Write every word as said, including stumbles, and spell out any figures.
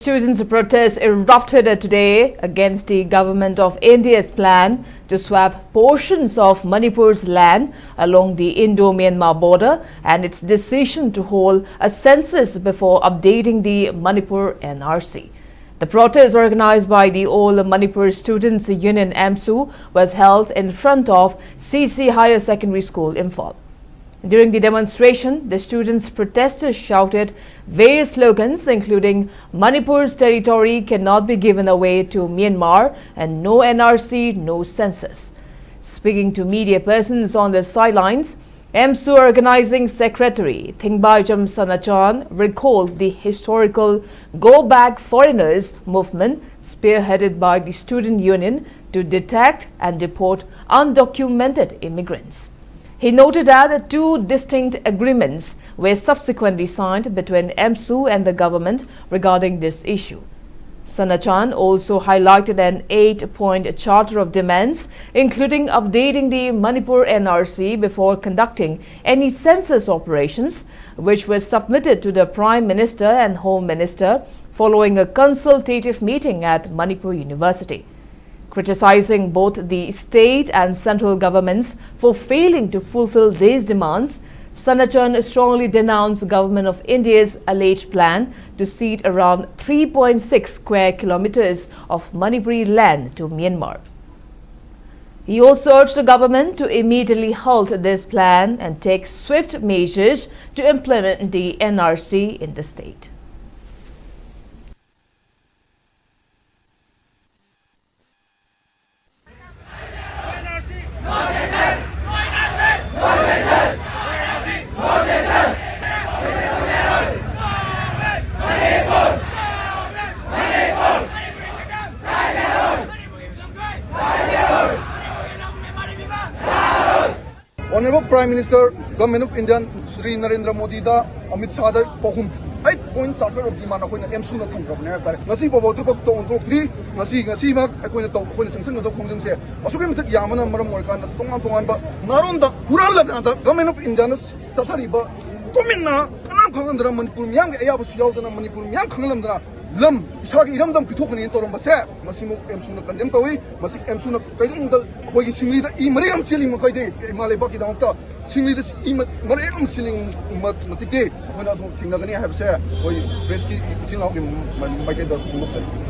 Students' protest erupted today against the Government of India's plan to swap portions of Manipur's land along the Indo-Myanmar border and its decision to hold a census before updating the Manipur N R C. The protest, organized by the All Manipur Students Union, AMSU, was held in front of C C Higher Secondary School, Imphal. During the demonstration, the students protesters shouted various slogans, including "Manipur's territory cannot be given away to Myanmar" and "No N R C, no census." Speaking to media persons on the sidelines, AMSU organizing secretary Thingbaijam Sanachan recalled the historical Go Back Foreigners movement spearheaded by the student union to detect and deport undocumented immigrants. He noted that two distinct agreements were subsequently signed between AMSU and the government regarding this issue. Sanachan also highlighted an eight-point charter of demands, including updating the Manipur N R C before conducting any census operations, which were submitted to the Prime Minister and Home Minister following a consultative meeting at Manipur University. Criticizing both the state and central governments for failing to fulfill these demands, Sanachan strongly denounced Government of India's alleged plan to cede around three point six square kilometers of Manipuri land to Myanmar. He also urged the government to immediately halt this plan and take swift measures to implement the N R C in the state. Honorable Prime Minister, Government of India, Shri Narendra ꯃꯣꯗꯤꯗ, Amit ꯁꯥꯍꯗ ꯄꯥꯎꯈꯨꯝ eight point charter of demand ꯑꯩꯈꯣꯏꯅ ꯑꯦꯝꯁꯨꯅ ꯊꯝꯈ꯭ꯔꯕꯅꯦ ꯍꯥꯏꯕ ꯇꯥꯔꯦ꯫ ꯉꯁꯤ ꯐꯥꯎꯕ ꯊꯕꯛꯇ ꯑꯣꯟꯊꯣꯛꯇ꯭ꯔꯤ꯫ ꯉꯁꯤ, ꯉꯁꯤꯃꯛ ꯑꯩꯈꯣꯏꯅ ꯇꯧ-, ꯑꯩꯈꯣꯏꯅ ꯆꯪꯁꯤꯟꯒꯗꯕ ꯈꯣꯡꯖꯪꯁꯦ ꯑꯁꯨꯛꯀꯤ ꯃꯇꯤꯛ ꯌꯥꯝꯕꯅ ꯃꯔꯝ ꯑꯣꯏꯔꯀꯥꯟꯗ ꯇꯣꯉꯥꯟ ꯇꯣꯉꯥꯟꯕ ꯅꯥꯔꯣꯟꯗ ꯍꯨꯔꯥꯟꯂꯗꯅ Government of Indiaꯅ ꯆꯠꯊꯔꯤꯕ ꯒꯣꯔꯃꯦꯟꯅ ꯀꯅꯥꯝ ꯈꯪꯍꯟꯗꯅ, ꯃꯅꯤꯄꯨꯔ ꯃꯤꯌꯥꯝꯒꯤ ꯑꯌꯥꯕꯁꯨ ꯌꯥꯎꯗꯅ, ꯃꯅꯤꯄꯨꯔ ꯃꯤꯌꯥꯝ ꯈꯪꯍꯜꯂꯝꯗꯅ, ꯂꯝ, ꯏꯁꯥꯒꯤ ꯏꯔꯝꯗꯝ ꯄꯤꯊꯣꯛꯀꯅꯤꯅ ꯇꯧꯔꯝꯕꯁꯦ, ꯃꯁꯤꯃꯨꯛ ꯑꯦꯝꯁꯨꯅ ꯀꯟꯗꯦꯝ ꯇꯧꯏ꯫ ꯃꯁꯤ ꯑꯦꯝꯁꯨꯅ ꯀꯩꯗꯧꯅꯨꯡꯗ ꯑꯩꯈꯣꯏꯒꯤ ꯁꯤꯡꯂꯤꯗ ꯏ ꯃꯔꯦꯛ ꯑꯃ ꯆꯦꯜꯂꯤ ꯃꯈꯩꯗꯤ, ꯏꯃꯥ ꯂꯩꯕꯥꯛꯀꯤꯗꯃꯛꯇ ꯁꯤꯡꯂꯤꯗ ꯏ ꯃ-, ꯃꯔꯦꯛ ꯑꯃ ꯆꯦꯜꯂꯤ ꯃ-, ꯃꯇꯤꯛꯇꯤ ꯑꯩꯈꯣꯏꯅ ꯑꯗꯨꯝ ꯊꯦꯡꯅꯒꯅꯤ ꯍꯥꯏꯕꯁꯦ ꯑꯩꯈꯣꯏ ꯄ꯭ꯔꯦꯁꯀꯤ ꯏꯆꯤꯜ ꯏꯅꯥꯎꯒꯤ ꯃ-, ꯃ-, ꯃꯥꯏꯀꯩꯗ ꯐꯣꯡꯗꯣꯛꯆꯔꯤ꯫